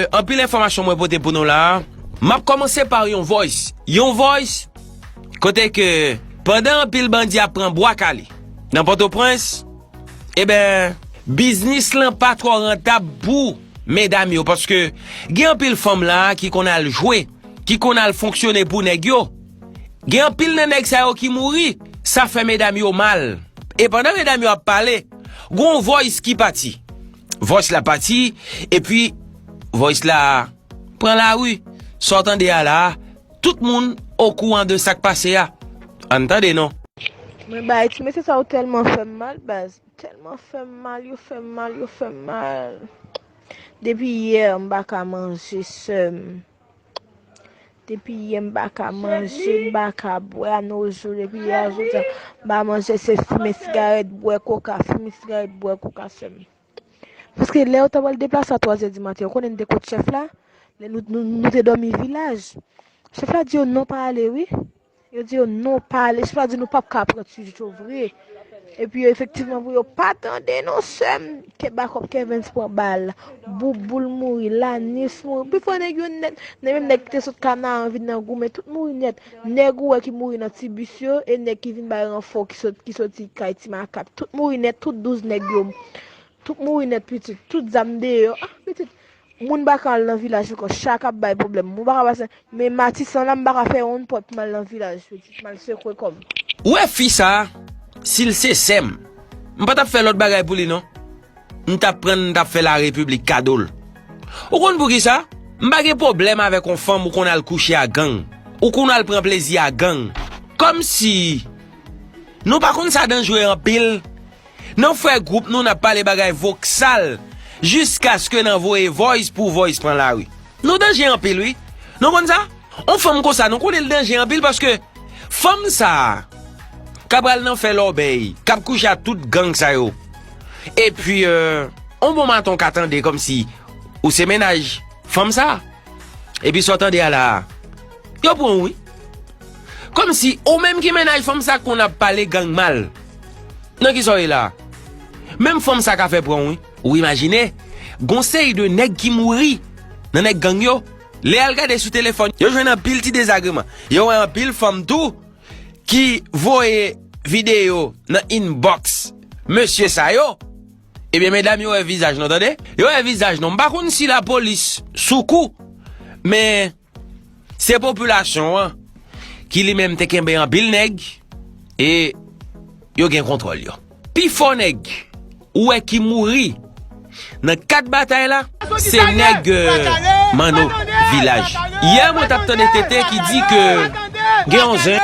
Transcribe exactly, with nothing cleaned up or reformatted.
Anpil enfòmasyon mwen pote pou nou la. M ap kòmanse pa yon voice. Yon voice kote ke pandan anpil bandi ap pran bwa kale nan Pòtoprens, eben, biznis lan pa twò rantab pou medam yo, paske gen anpil fanm la ki konn al jwe, ki konn al fonksyone pou nèg yo. Gen anpil nan nèg sa yo ki mouri, sa fè medam yo mal. E pandan medam yo ap pale, gon voice ki pati. Voice la pati, epi voice la pran lari. Sa w tande a la, tout moun okouran de sa k pase a. Ann tande non. Mwen bay ti mesye sa ou tèlman fè m mal baz. Tèlman fè m mal, yo fè m mal, yo fè m mal. Depi yè m pa ka manje sè m. Depi yè m pa ka manje, m pa ka bwè a no jou, depi yè a jodi a m pa manje se fimen sigarèt, bwè koka, fimen sigarèt, bwè koka sè m. Paske lè yo ta pral deplase a twa zè di maten, ou konnen n te kot chèf la? Lè nou, nou, nou te dòmi vilaj. Chèf la di yo non pa ale wi. Yo di yo non pa ale. Chèf la di nou p ap ka pran ti jojo vre. Epi yo efektivman pou yo pa tande non sè m. Ke Bakòp Kevens pran bal. Bouboul mouri, Lanis mouri. Pifò nèg yo nèt. Nan menm nèg ki te sot Kanaran vin nan goumen, tout mouri nèt. Nèg ou wè ki mouri nan ti bis yo, e nèg ki vin bay ranfò ki sot, ki soti kay ti makak. Tout mouri nèt, tout douz nèg yo. Tout mouri nèt pitit, tout zam deyò. Ah, pitit. Moun pa ka al nan vilaj ankò, chat k ap bay pwoblèm. Moun pa ka pase, men Matisan la, m pa ka fè yon pòt pou m al nan vilaj, pitit, m al sekwe kò m. Ou wè fi sa, si l se sè m, m pa t ap fè lòt bagay pou li non. M t ap pran l, m t ap fè larepiblik kado l. Ou konn poukisa? M pa gen pwoblèm avèk yon fanm ou konn al kouche ak gang. Ou konn al pran plezi ak gang. Kòmsi nou pa konn sa danjre anpil. Nan fè gwoup nou n ap pale bagay voksal jiskaske nan voye voice pou voice pran lari. Nou danje anpil wi. Nou konn sa? On fanm konsa nou konnen l danje anpil paske fanm sa a k ap pral nan fè lòbèy, k ap kouche ak tout gang sa yo. Epi, euh, on bon maten w ka tande kòmsi ou se mennaj fanm sa a. Epi sa w tande a la a, yo pran w wi. Kòmsi ou menm ki mennaj fanm sa konn ap pale gang mal. Nan kisa w ye la a? Menm fanm sa ka fè pran w wi. Ou imajine, gon seri de nèg ki mouri nan nèg gang yo. Lè y al gade sou telefòn, yo jwenn anpil ti dezagreman. Yo wè anpil fanm tou ki voye videyo nan inbox mesye sa yo. Ebyen medam yo wè vizaj nou tande. Yo wè vizaj nou. M pa konn si lapolis sou kou, men se popilasyon an ki li menm te kenbe anpil nèg e yo gen kontwòl yo. Pifò nèg ou wè ki mouri nan kad batay la se nèg euh, Manno Vilaj. Yè mwen t ap tande Tete ki di ke gen yon zen